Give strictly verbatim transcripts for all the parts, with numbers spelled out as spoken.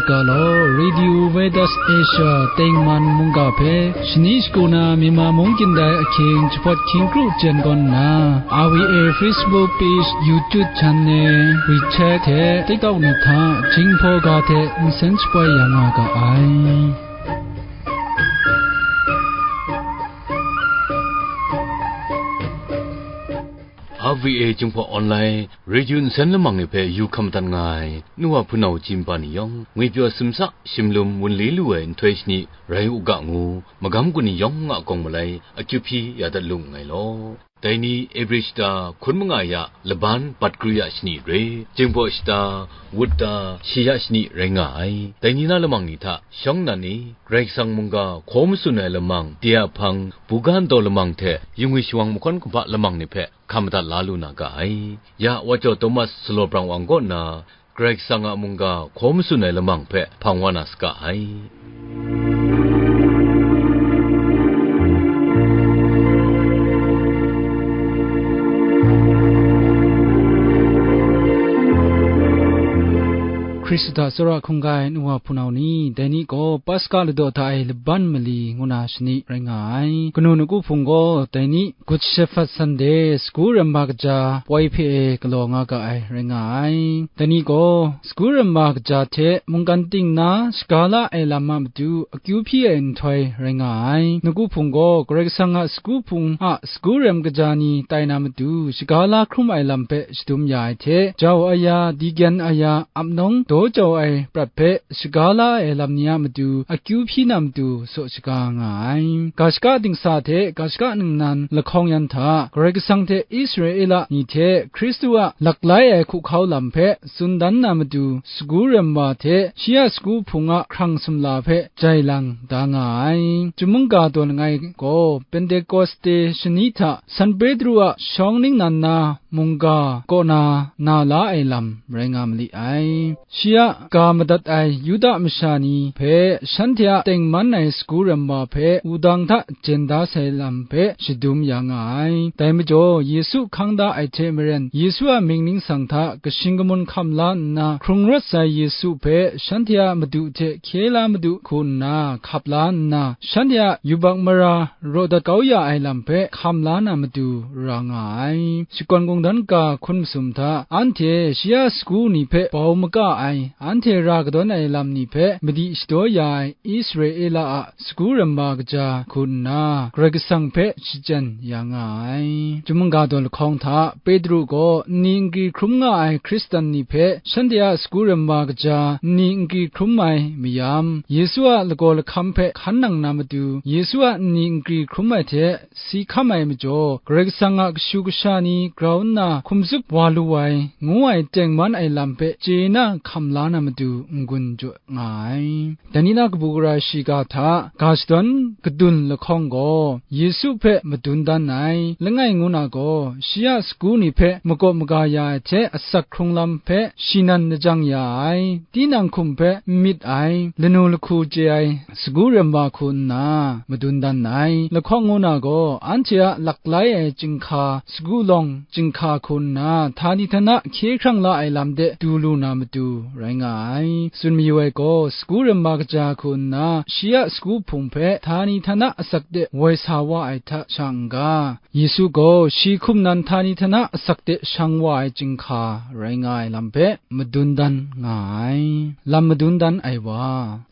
Galaw, Radio Vedas Asia tengman mungga hpe shani shagu na Myanmar mung kyindai ahkying jahpawt hkying kru jen gawn nna, R V A Facebook page, YouTube channel, WeChat hte TikTok ni hta Jinghpaw ga hte nsen shapoi ya nga ga ai. R V A Jinghpaw Online Radio nsen lamang ni hpe yu hkam madat nga ai, nu wa hpunau chyinpa ni yawng, ngwipyaw simsa shimlum wunli lu ai nhtoi shani rai u ga ngu, magam gun ni yawng a kawng malai akyu hpyi ya dat lu nngai law. Dai ni Ebre shata hkun manga ya laban bat kru ya shani re, Jinghpaw shata wut da shi ya shani rai nga ai. Dai ni na lamang ni hta shawng nnan e, Karai Kasang mungga hkaw matsun ai lamang de a hpang, buga ntaw lamang hte yingwi shawang mahkawn kumhpa lamang ni hpe hkam madat la lu na ga ai. Ya Wa Jaw Thomas Salaw Brang Wang kaw nna, Karai Kasang a mungga hkaw matsun ai lamang hpe hpang wa na saga ai. Hkristu hta tsawra hkungga ai nu wa hpunau ni, dai ni gaw Paska ladaw hta e laban mali ngu na shani rai nga ai. Kanu Nawku Hpung gaw dai ni Good Shepherd Sunday, Sagu Ramma Kaja poi hpe e galaw nga ga ai rai nga ai. Dai ni gaw Sagu Ramma Kaja hte mungkan ting na shaga la ai lam a matu akyu hpyi ai nhtoi rai nga ai. Nawku Hpung gaw Karai Kasang a Sagu Hpung a Sagu Rem Kaja ni tai na matu shaga la hkrum ai lam hpe shadum ya ai hte, jau aya, dikyen aya, ap nawng daw jau ai prat hpe shaga la ai lam ni a matu akyu hpyi na matu saw shaga nga ai. Ga shaka dingsa hte ga shaka ningnan lahkawng yan hta, Karai Kasang hte Israela ni hte Hkristu a laklai ai hkuhkau lam hpe tsun dan na matu, Sagu Rem Wa hte shi a Sagu Hpung a hkrang sumla hpe jai lang da nga ai. Chyum mungga daw langai gaw Pentekoste shani hta San Petru a shawng ningnan na mungga kaw na na la ai lam rai nga mali ai. Shi a ga madat ai Yuda masha ni hpe shanhte a tengman ai Sagu Rem Wa hpe wudang hta jen da sai lam hpe shadum ya nga ai. Dai majaw, Yesu hkang da ai hte maren, Yesu a mying ningsang hta kashing kamun hkam la nna, hkrung rawt sai Yesu hpe shanhte a madu hte hkye la madu hku nna hkap la nna, shanhte a yubak mara raw dat kau ya ai lam hpe hkam la na matu ra nga ai. Shakawn Kungdawn ga hkun masum hta, anhte shi a sagu ni hpe bau maka ai, anhte ra kadawn ai lam ni hpe madi shadaw ya ai Israela a Sagu Rem Wa Kaja hku nna, Karai Kasang hpe shachyen ya nga ai. Chyum mungga daw lahkawng hta, Petru gaw nni nkri hkrum nga ai Hkristan ni hpe shanhte a Sagu Rem Wa Kaja nni nkri hkrum ai mayam, Yesu a lagaw lahkam hpe hkan nang na matu, Yesu a nni nkri hkrum ai hte si hkam ai majaw, Karai Kasang a kashu kasha ni grau nna hkum tsup wa lu ai, ngu ai tengman ai lam hpe chye na hkam la na matu n-gun jaw nga ai. Dai ni na kabu gara shiga hta ga shadawn kadun lahkawng gaw, Yesu hpe madun dan ai. Langai ngu na gaw, shi a sagu ni hpe makaw maga ya ai hte asak hkrung lam hpe shi nan lajang ya ai, tinang hkum hpe n myit ai, lanu lahku chye ai Sagu Rem Wa hku nna madun dan ai. Lahkawng ngu na gaw, anhte a laklai ai chyinghka, sagu lawng chyinghka hku nna, htani htana hkye hkrang la ai lam de du lu na matu rai nga ai. Tsun mayu ai gaw, Sagu Rem Wa Kaja hku nna shi a Sagu Hpung hpe htani htana asak de woi sa wa ai hta sha n-ga, Yesu gaw shi hkum nan htani htana asak de shang wa ai chyinghka rai nga ai lam hpe madun dan nga ai. Lam madun dan ai wa.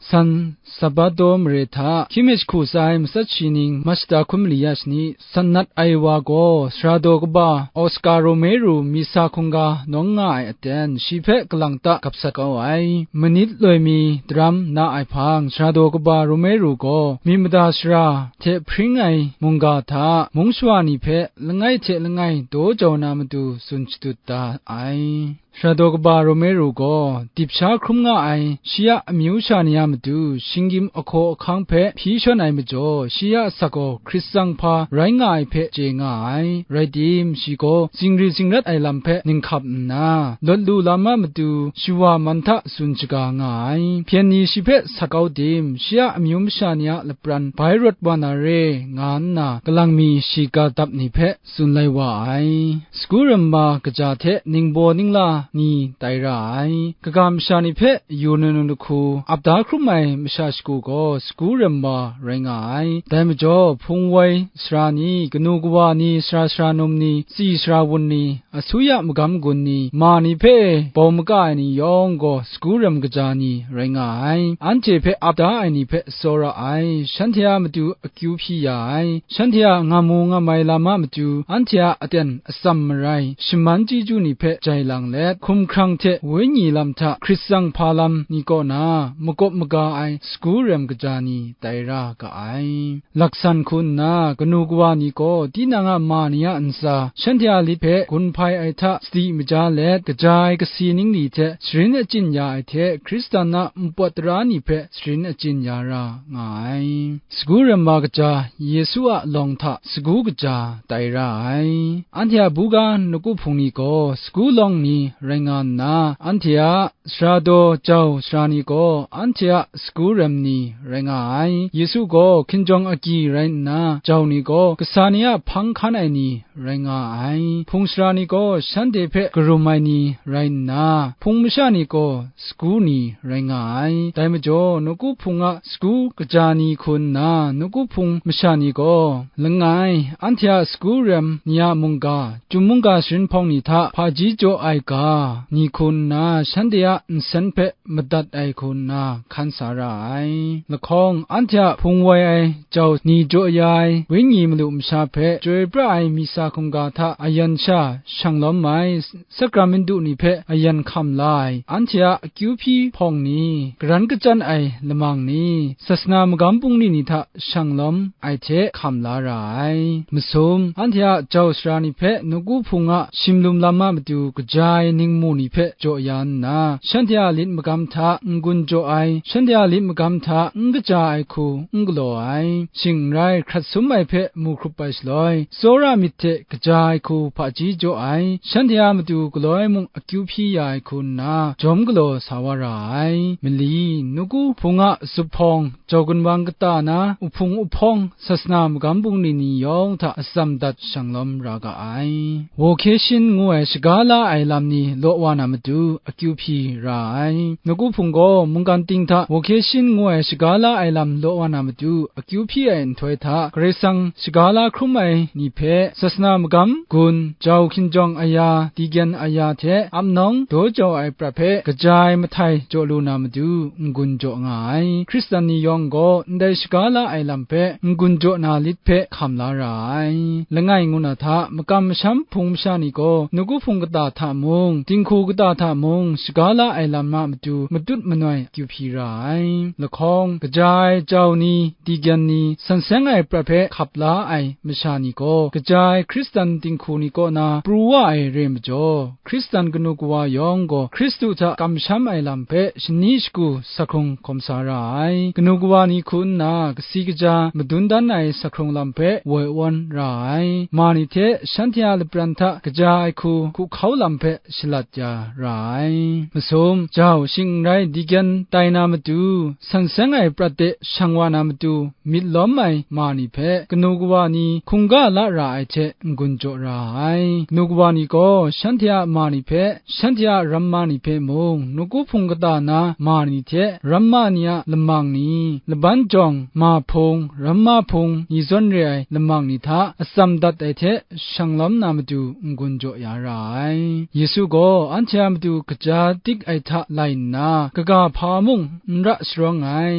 San Sabato mare hta hkying mi jahku tsa ai matsat shi ning, Mashta hkun mali ya shani, san nat ai wa gaw, sara daw kaba Oscar Romero Misa hkungga nawng nga ai aten, shi hpe kalang ta gap sat kau ai. Manit loi mi daram na ai hpang, sara daw kaba Romero gaw, myi mada sara hte hpring ai mungga hta, mung shawa ni hpe langai hte langai daw jau na matu tsun shadut da ai. Sara daw kaba Romero gaw, dip sha hkrum nga ai shi a amyu sha ni a matu, shinggyim ahkaw ahkang hpe hpyi shawn ai majaw, shi a asak gaw Hkrit tsang hpa rai nga ai hpe chye nga ai. Rai tim, shi gaw zingri zingrat ai lam hpe ninghkap nna, lawt lu lam a matu shawa man hta tsun shaga nga ai. Hpyen ni shi hpe sat kau tim, shi a amyu masha ni a lapran bai rawt wa na re, nga nna, kalang mi shiga dap ni hpe tsun lai wa ai. Sagu Rem Wa Kaja hte ningbaw ningla ni tai ra ai. Kaga masha ni hpe yu na nu lahku ap da hkrum ai masha shagu gaw sagu rem wa rai nga ai. Dai majaw, hpung woi sara ni, kanu kawa ni, sara sara num ni, tsi sara wun ni, asuya magam gun ni, ma ni hpe bawng maka ai ni yawng gaw sagu rem kaja ni rai nga ai. Anhte hpe ap da ai ni hpe tsawra ai, shanhte a matu akyu hpyi ya ai, shanhte a ngamu ngamai lam a matu, anhte a aten atsam marai, shaman chyeju ni hpe jai lang let, hkumhkrang hte wenyi lam hta hkrit tsang hpa lam ni kaw na makawp maga ai sagu rem kaja ni tai ra ga ai. Laksan hku nna, kanu kawa ni gaw tinang a ma ni a ntsa, shanhte a lit hpe gun hpai ai hta sadi maja let, kaja ai kasi ningli hte sharin achyin ya ai hte, Hkristan a npawt tara ni hpe sharin achyin ya ra nga ai. Sagu rem wa kaja, Yesu a lawng hta sagu kaja tai ra ai. Anhte a buga nawku hpung ni gaw sagu lawng ni rai nga nna, anhte a sara daw jau sara ni gaw anhte a sagu rem ni rai nga ai. Yesu gaw hkinjawng agyi rai nna, jau ni gaw kasa ni a hpang hkan ai ni rai nga ai. Hpung sara ni gaw shanhte hpe karum ai ni rai nna, hpung masha ni gaw sagu ni rai nga ai. Dai majaw, nawku hpung a sagu kaja ni hku nna, nawku hpung masha ni gaw langai, anhte a sagu rem ni a mungga, chyum mungga sharin hpawng ni hta hpaji jaw ai ga ni hku nna, shanhte a nsen hpe madat ai hku nna hkan sa ra ai. Lahkawng, anhte a hpung woi ai jau ni jaw ya ai wenyi malu masha hpe, chyoi pra ai misa hkungga hta ayan sha shang lawm ai, sakramintu ni hpe ayan hkam la ai, anhte a akyu hpyi hpawng ni, karan kachyan ai lamang ni, sasana magam bungli ni hta shang lawm ai hte hkam la ra ai. Masum, anhte a jau sara ni hpe nawku hpung a shimlum lam a matu kaja ai ningmu ni hpe jaw ya nna, shanhte a lit magam hta n-gun jaw ai, shanhte a lit magam hta n kaja ai hku n galaw ai, shing n rai hkrat sum ai hpe mu hkrup ai shaloi, tsawra myit hte kaja ai hku hpaji jaw ai, shanhte a matu galoi mung akyu hpyi ya ai hku nna, jawm galaw sa wa ra ai. Mali, nawku hpung a zuphpawng, jau gunwang kata na, uhpung uhpawng, sasana magam bungli ni yawng hta atsam dat shang lawm ra ga ai. Vocation ngu ai shaga la ai lam ni law wa na matu akyu hpyi ra ai. Nawku hpung gaw mungkan ting hta vocation ngu ai shaga la ai lam law wa na matu akyu hpyi ai nhtoi hta, Karai Kasang shaga la hkrum ai ni hpe, sasana magam gun, jau hkinjawng aya, deacon aya hte apnawng daw jau ai prat hpe kaja ai mahtai jaw lu na matu n-gun jaw nga ai. Hkristan ni yawng gaw ndai shaga la ai lam hpe n-gun jaw na lit hpe hkam la ra ai. Langai ngu na hta, makam masham hpung masha ni gaw nawku hpung kata hta mung, dinghku kata hta mung, shaga la ai lam a matu matut manoi akyu hpyi ra ai. Lahkawng, kaja ai jau ni, deacon ni, san seng ai prat hpe hkap la ai masha ni gaw, kaja ai Hkristan dinghku ni kaw na pru wa ai re majaw, Hkristan kanu kawa yawng gaw Hkristu hta kamsham ai lam hpe shani shagu sa hkrung hkawm sa ra ai. Kanu kawa ni hku nna kasi kaja madun dan ai sa hkrung lam hpe woi awn ra ai. Ma ni hte shanhte a lapran hta kaja ai hku hkuhkau lam hpe shalat ya ra ai. Masum, jau shing n rai deacon tai na matu, san seng ai prat de shang wa na matu, myit lawm ai ma ni hpe kanu kawa ni hkungga la ra ai hte n-gun jaw ra ai. Kanu kawa ni gaw shanhte a ma ni hpe, shanhte a ramma ni hpe mung, nawku hpung kata na ma ni hte ramma ni a lamang ni, laban jawng, ma hpung, ramma hpung, ni zawn re ai lamang ni hta atsam dat ai hte shang lawm na matu n-gun jaw ya ra ai. Yesu gaw anhte a matu kaja dik ai hta lai nna, kaga hpa mung n ra sharawng ai.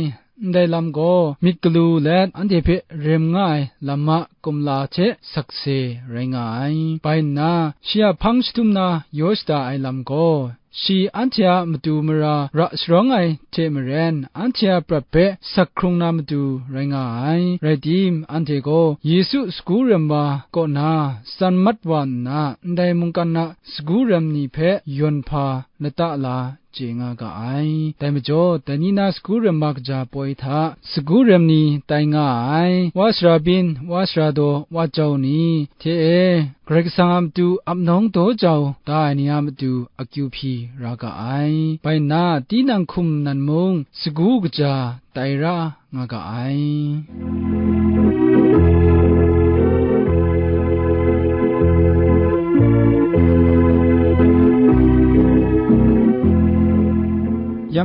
Ndai lam gaw myit galu let anhte hpe rem nga ai lam a kumla hte sakse rai nga ai. Bai nna, shi a hpang shadum na yaw shada ai lam gaw, shi anhte a matu mara ra sharawng ai hte maren, anhte a prat hpe sak hkrung na matu rai nga ai. Rai tim, anhte gaw Yesu sagu rem wa kaw na tsan mat wa nna, ndai mungkan a sagu rem ni hpe yawn hpa lata la chye nga ga ai. Dai majaw, dai ni na sagu rem wa kaja poi hta sagu rem ni tai nga ai. Wa sara byin, wa sara daw, wa jau ni hte e, Karai Kasang a matu ap nawng daw jau da ai ni a matu akyu hpyi ra ga ai. Bai nna, tinang hkum nan mung sagu kaja tai ra nga ga ai.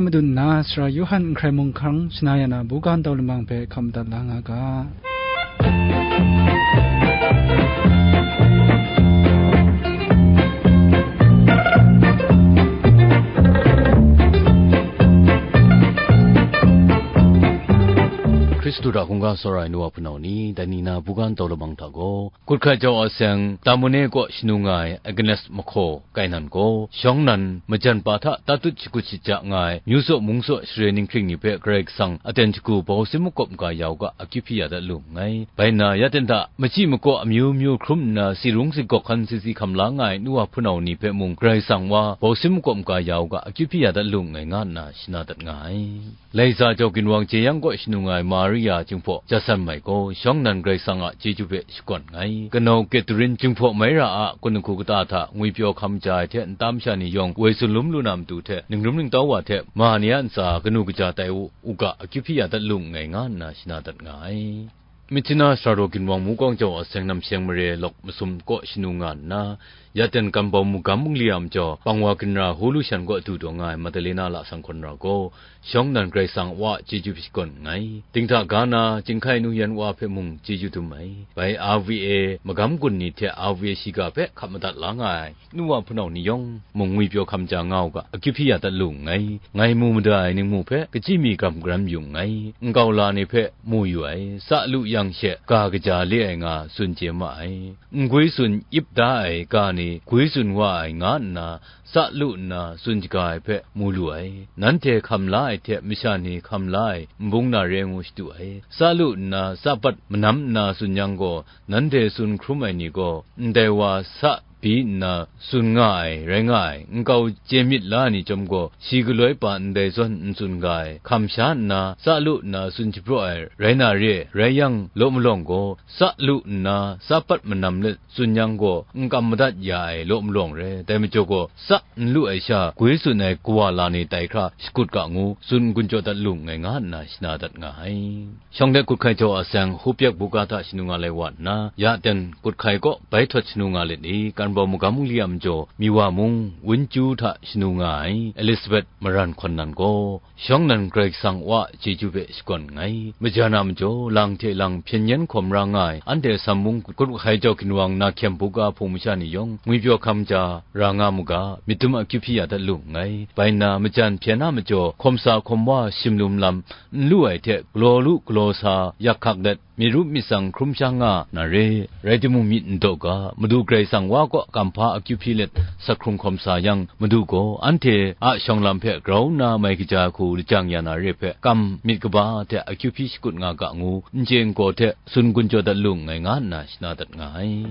Madun na Sara Yawhan N Hkrai Mung Hkrang shana ya na buga ntau lamang hpe hkam madat la nga ga. Hkristu hta hkungga tsawra ai nu wa hpunau ni, dai ni na buga ntau lamang hta gaw, Kut hkai jau a seng, Tamune kaw shanu nga ai Agnes mahkaw Kainan gaw, shawng nan majan pa hta tatut shakut shaja nga ai, myu tsaw mung tsaw share ninghkring ni hpe Karai Kasang aten shagu bau sim makawp maga ya u ga, akyu hpyi ya dat lu nngai. Bai nna, ya ten hta machyi makaw amyu myu hkrum nna, si rung si gawk hkan si si hkam la nga ai nu wa hpunau ni hpe mung, Karai Kasang wa bau sim makawp maga ya u ga, akyu hpyi ya dat lu nngai, nga nna shana dat nga ai. Laiza jau ginwang jeyang kaw shanu nga ai Maria Jinghpaw Jasan mai gaw, shawng nan Karai Kasang a chyeju hpe shakawn nngai. Kanau Catherine Jinghpaw Maira a kun lahku kata hta ngwipyaw hkam ja ai hte nta masha ni yawng woi tsun lum lu na matu hte, ningrum ningtau wa hte ma ni a ntsa kanu kaja tai u, u ga, akyu hpyi ya dat lu nngai, nga nna shana dat nga ai. Myitkyina sara raw ginwang Mukawng jau a seng Namsheng mare lawk masum kaw shanu nga nna, ya ten Kambau Mugam Bungli a majaw, Pangwa ginra Hulu shan kaw du taw nga ai Madalena lasang hkawn ra gaw, shawng nan Karai Kasang a wa chyeju hpe shakawn nngai. Dinghta ga na, Jinghkai nu yan wa hpe mung chyeju dum ai. Bai R V A magam gun ni hte R V A shiga hpe hkap madat la nga ai nu wa hpunau ni yawng mung ngwipyaw hkam ja nga u ga, akyu hpyi ya dat lu nngai. Ngai mu mada ai ningmu hpe kachyi mi gram gram yu nngai. Nkau la ni hpe mu yu ai, sa lu yang she ga kaja le ai nga tsun chye ma ai. Ngwi tsun ip da ai ga ni gwi tsun wa ai nga nna, sa lu nna tsun shaga ai hpe mu lu ai. Nanhte hkam la ai hte masha ni hkam la ai nbung na re ngu shadu ai. Sa lu nna sa pat manam nna tsun yang gaw, nanhte tsun hkrum ai ni gaw, ndai wa sa byi nna tsun nga ai, rai nga ai, nkau chye myit la ai ni chyawm gaw, shi galoi pa ndai zawn n tsun ga ai, hkam sha nna, sa lu nna tsun shapraw ai, rai na re, rai yang, law malawng gaw, sa lu nna, sa pat manam let tsun yang gaw, n kam madat ya ai, law malawng re, dai majaw gaw, sa n lu ai sha, gwi tsun ai kawa la ni tai hkra shakut ga ngu, tsun n-gun jaw dat lu nngai, nga nna shana dat nga ai. Shawng de kut hkai jau a seng, Hupyak buga hta shanu nga lai wa nna, ya ten kut hkai kaw bai htawt shanu nga let i, Kambau Mugam Bungli a majaw, Miwa mung, Wenju hta shanu nga ai, Elizabeth Maran hkawn nan gaw, shawng nan Karai Kasang wa chyeju hpe shakawn nngai. Majan a majaw, lang hte lang hpyen yen hkawm ra nga ai, anhte Sam mung kut hkai jau ginwang na hkyem buga hpung masha ni yawng, ngwipyaw hkam ja ra nga mu ga, myit dum akyu hpyi ya dat lu nngai. Bai nna, majan hpyen a majaw, hkawm sa hkawm wa shim lum lam, n lu ai hte, galaw lu galaw sa yak hkak let, myit rup myit tsang hkrum sha nga na re, rai timung, myit n daw ga, Madu Karai Kasang wa kaw kamhpa akyu hpyi let, sak hkrung hkawm sa yang, Madu gaw anhte a shawng lam hpe grau nna mai kaja ai hku lajang ya na re hpe, kam myit kaba hte akyu hpyi shakut nga ga ngu, n chye n gaw hte tsun gun jaw dat lu nngai, nga nna shana dat nga ai.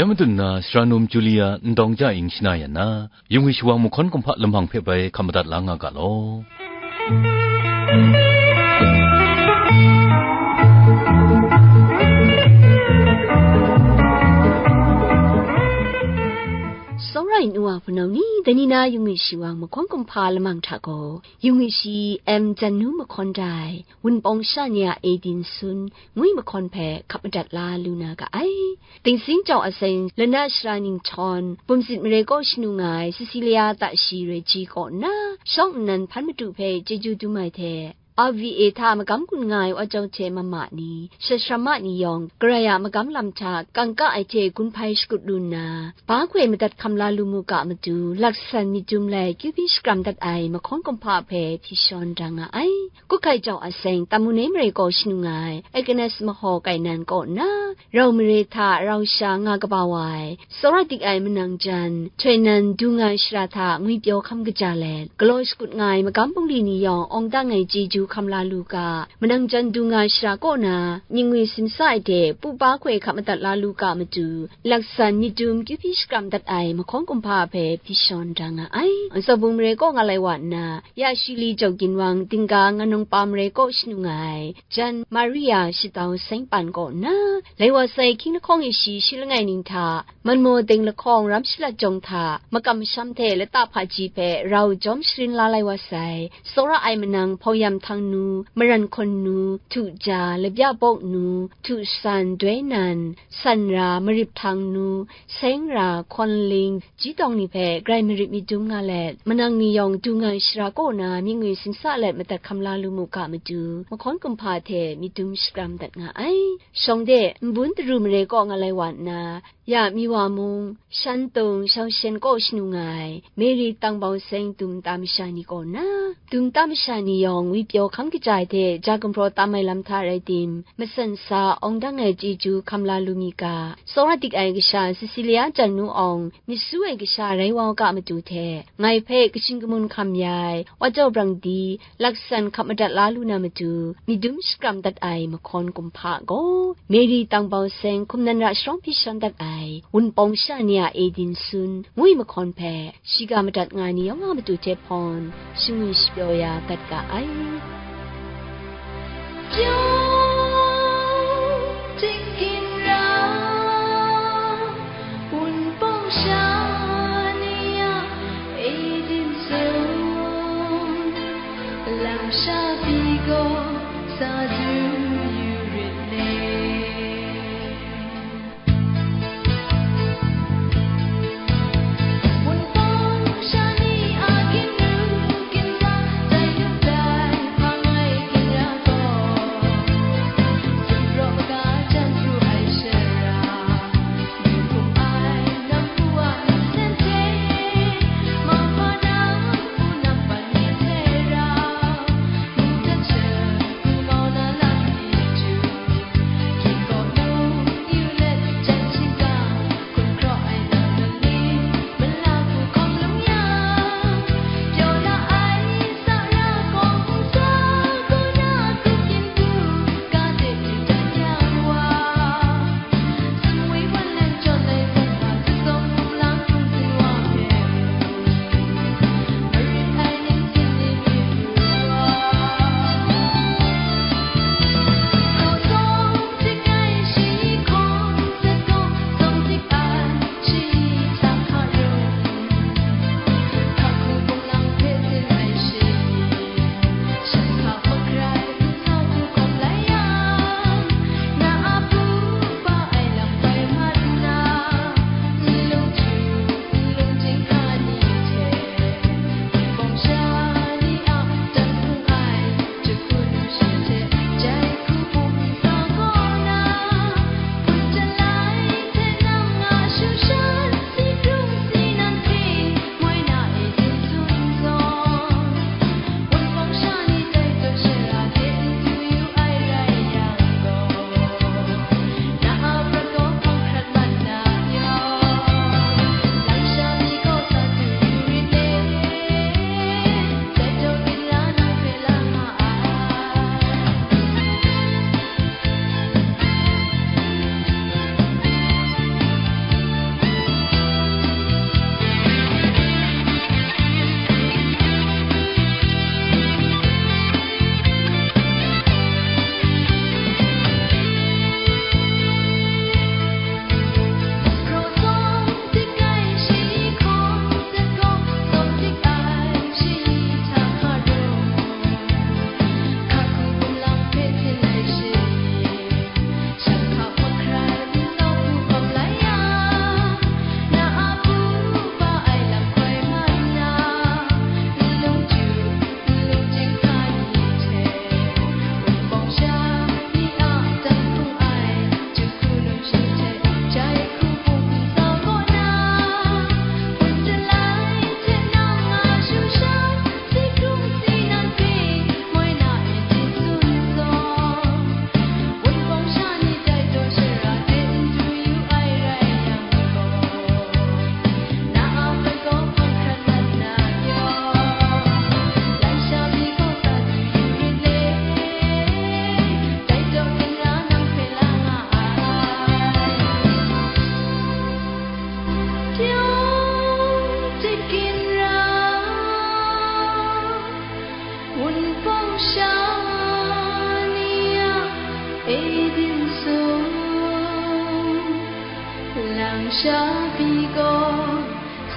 Ya madun na, sara num Julia n dawng ja ing shana ya na, yung wi shawang mahkawn kumhpa lamang hpe bai hkam madat la nga ga law. Sawrai nu wa hpunau ni, dai ni na yung wi shawang mahkawn kumhpa lamang hta gaw, yung wi shi M Jan Nu mahkawn dai, Wunpawng sha ni a Edin Sun, ngwi mahkawn hpe hkap madat la lu na ga ai. Dingsing jau a seng, Lana Shara Ninghtawng, Bumsit mare kaw shanu nga ai Cecilia Tashi Reji kaw nna, shawng nnan hpan madu hpe chyeju dum ai hte, R V A hta magam gun nga ai Wa Jau hte mama ni, Shashram ma ni yawng, Karai a magam lam hta kangka ai hte gun hpai shakut lu nna, ba hkoi madat hkam la lu mu ga matu, laksan myit dum lai kyu hpyi shakram dat ai mahkawn kumhpa hpe hpyi shawn da nga ai. Kut hkai jau a seng, Tamune mare kaw shanu nga ai Agnes mahaw Kainan kaw nna, rau mare hta rau sha nga kaba wa ai, tsawra dik ai manang jan, htoi nan du nga ai shara hta ngwipyaw hkam kaja let, galaw shakut nga ai magam bungli ni yawng awng dang ai chyeju hkam la lu ga, manang jan du nga ai shara kaw na, mying ngwi simsa ai hte, pu pa hkoi hkap madat la lu ga matu, laksan myit dum kyu hpyi shakram dat ai mahkawn kumhpa hpe hpyi shawn da nga ai. Tsawbung mare kaw nga lai wa nna, ya shi li jau ginwang, dingga ngan Nungpa Mare kaw shanung ai, Jan Maria Shadau Seng Pan kaw nna, lai wa sai hkying lahkawng e shi shi langai ning hta, manmaw deng lahkawng ram shalat jawng hta, makam masham hte lata hpaji hpe rau jawm sharin la lai wa sai, tsawra ai manang hpauyam htang nu, maran hkawn nu, htu ja, labya bawk nu, htu san, doi nan, san ra, marip htang nu, seng ra, hkawn ling, ji tawng ni hpe grai marit myit dum nga let, manang ni yawng du nga ai shara kaw na myit ngwi sinsa let madat hkam la lu mu ga matu, mahkawn kumhpa hte myit dum shakram dat nga ai. Shawng de, nbun daru mare kaw nga lai wa nna, ya Miwa mung, Shantung, Shaoshen kaw shanu nga ai, Mary Tangbau Seng dum nta masha ni kaw na, dum nta masha ni yawng ngwi pyaw hkam kaja ai hte ja gumhpraw tam ai lam hta rai tim, masan sa awng dang ai chyeju hkam la lu mi ga, tsawra dik ai kasha Cecilia Jan Nu Awng, myit su ai kasha rai wa u ga matu hte, ngai hpe kachyin kamun hkam ya ai, Wa Jau Brang Di, laksan hkap madat la lu na matu, myit dum shakram dat ai mahkawn kumhpa gaw, Mary Tangbau Seng hkum nan ra sharawng hpyi shawn dat ai, wunpawng sha ni a e din sun, ngu ai mahkawn hpe, shiga madat nga ni yawng a matu hte hpawn, shingwi shapyaw ya dat ga ai. Pyaw tingking ra, wunpawng sha ni a e din sun, lamsha pyi gaw sa du yu rit le. Wunpawng sha ni a ginru ginra, dai nu dai hpang ai ginra gaw,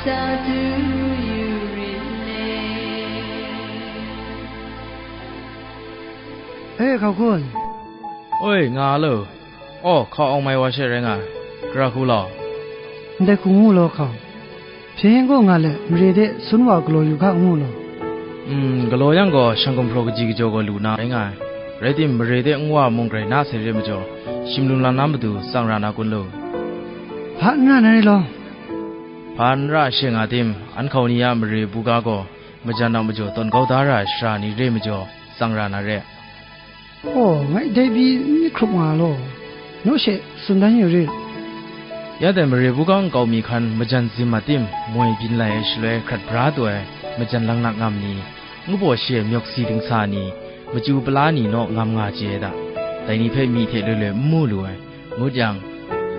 E, hkau kun. Oi, nga lo. Aw, hkau awng mai wa she rai nga ai. Gara hku law. Ndai hku ngu law, hkau. Hpyen gaw nga let, mare de sun wa galaw yu hka ngu law. Mm, galaw yang gaw, shang gumhpraw kaji kajaw gaw lu na rai nga ai. Rai tim, mare de nwa mung grai na sai re majaw, shim lum lam na matu tsang ra na kun lu. Hpa n ra na re law. Hpa n ra she nga tim, an hkau ni a mare buga gaw, majan a majaw tawn kau da ra ai sara ni re majaw, tsang ra na re. Aw, ngai dai pyi n myit hkrup nga law, naw she tsun dan yu rit. Ya dai mare buga nkau mi hkan majan zim a tim moi byin lai ai shaloi hkrat bra taw ai majan laknak ngam ni, ngu baw shi ai myawksi dingsa ni, machyu pala ni naw ngam nga chye ai da. Dai ni hpe myi hte loi loi n mu lu ai, ngut yang,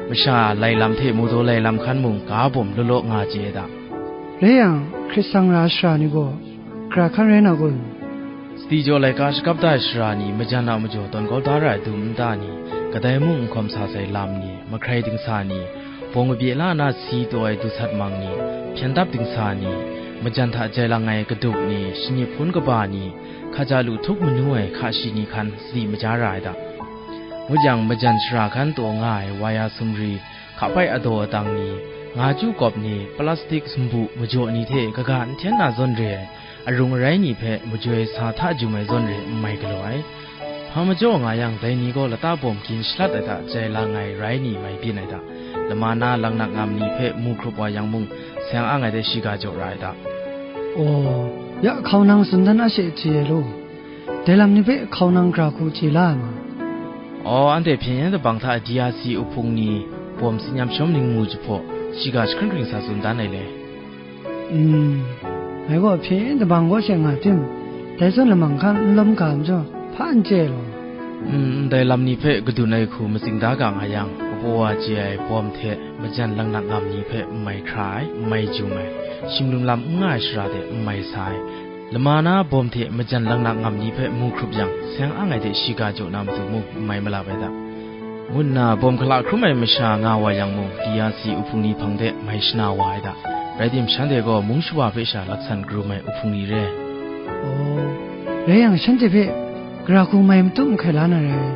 masha lai lam hte mawdaw lai lam hkan mung ga bawm law law nga chye ai da. Rai yang, hkrit sang ra ai sara ni gaw, gara hkan rai na kun? Sadi jaw laika shakap da ai sara ni, majan a majaw tawn kau da ra ai dum nta ni, kadai mung n hkawm sa sai lam ni, mahkrai dingsa ni, bawng kabye la na si taw ai dusat mang ni, hpyen dap dingsa ni, majan hta jai lang ai kaduk ni, shani hpun kaba ni, hkaja lu htup manu ai hka shi ni hkan sadi maja ra ai da. Ngut yang, majan sara hkan taw nga ai waya sumri, hkapai adaw adang ni, nga chyu kawp ni, plastik sumbu majaw ni hte kaga n hten na zawn re ai, arung arai ni hpe majoi sa hta jum ai zawn re n mai galaw ai. Hpa majaw nga yang, dai ni gaw lata bawm gin shalat ai hta jai lang ai rai ni mai byin ai da. Lama na laknak ngam ni hpe mu hkrup wa yang mung, seng ang ai de shiga jaw ra ai da. Aw, ya hkau nang tsun dan a she hti ai law. Dai lam ni hpe hkau nang gara hku chye la ai ma? Aw, anhte hpyen yen dabang hta D R C uhpung ni bawm tsin yam shawm ning mu jahpaw, shiga jahkring hkring sa tsun dan ai le. Mm, ngai gaw hpyen yen dabang kaw she nga tim, dai zawn lamang hkan n lawm ga majaw, hpa n chye ai law. Mm, ndai lam ni hpe kadun ai hku matsing da ga nga yang, kabaw wa chye ai bawm hte majan laknak ngam ni hpe n mai hkra ai, n mai jum ai, shim lum lam n nga ai sara de n mai sa ai, lama na bawm hte majan laknak ngam ni hpe mu hkrup yang, seng ang ai de shiga jaw na matu mung n mai malap ai da. Ngu nna bawm hkala hkrum ai masha nga wa yang mung, D R C uhpung ni hpang de mai shana wa ai da. Rai tim, shanhte gaw mung shawa hpe sha laksan karum ai uhpung ni re. Aw, rai yang, shanhte hpe gara hku mai matut mahkai la na rai.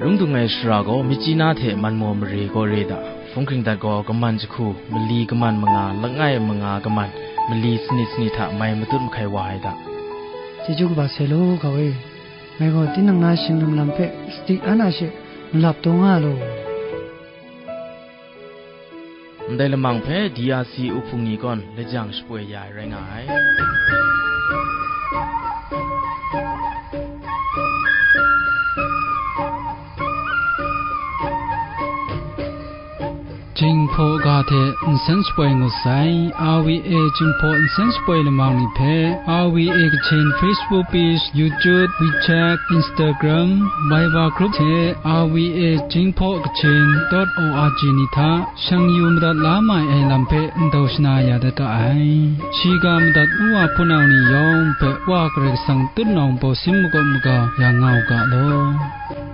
Lung dung ai sara gaw myitkyina hte manmaw mare gaw re da. Hpung hkring dat gaw kaman jahku, mali kaman manga, langai manga kaman, mali sanit sanit hta mai matut mahkai wa ai da. Chyeju kaba sai law, hkau e. Ngai gaw tinang na shing lum lam hpe sadi an a she malap taw nga law. Ndai lamang hpe D R C uhpung ni kaw lajang shapoi ya ai rai nga ai. Jinghpaw ga hte nsen shapoi ngut sai, R V A Jinghpaw nsen shapoi lamang ni hpe, R V A Kachin Facebook page, YouTube, WeChat, Instagram, Viber group hte R V A Jinghpaw Kachin dot O R G ni hta shang yu madat la mai ai lam hpe ndau shana ya dat ga ai. Shiga madat u wa hpunau ni yawng hpe Wa Karai Kasang tutnawng bawsin makawp maga ya nga u ga law.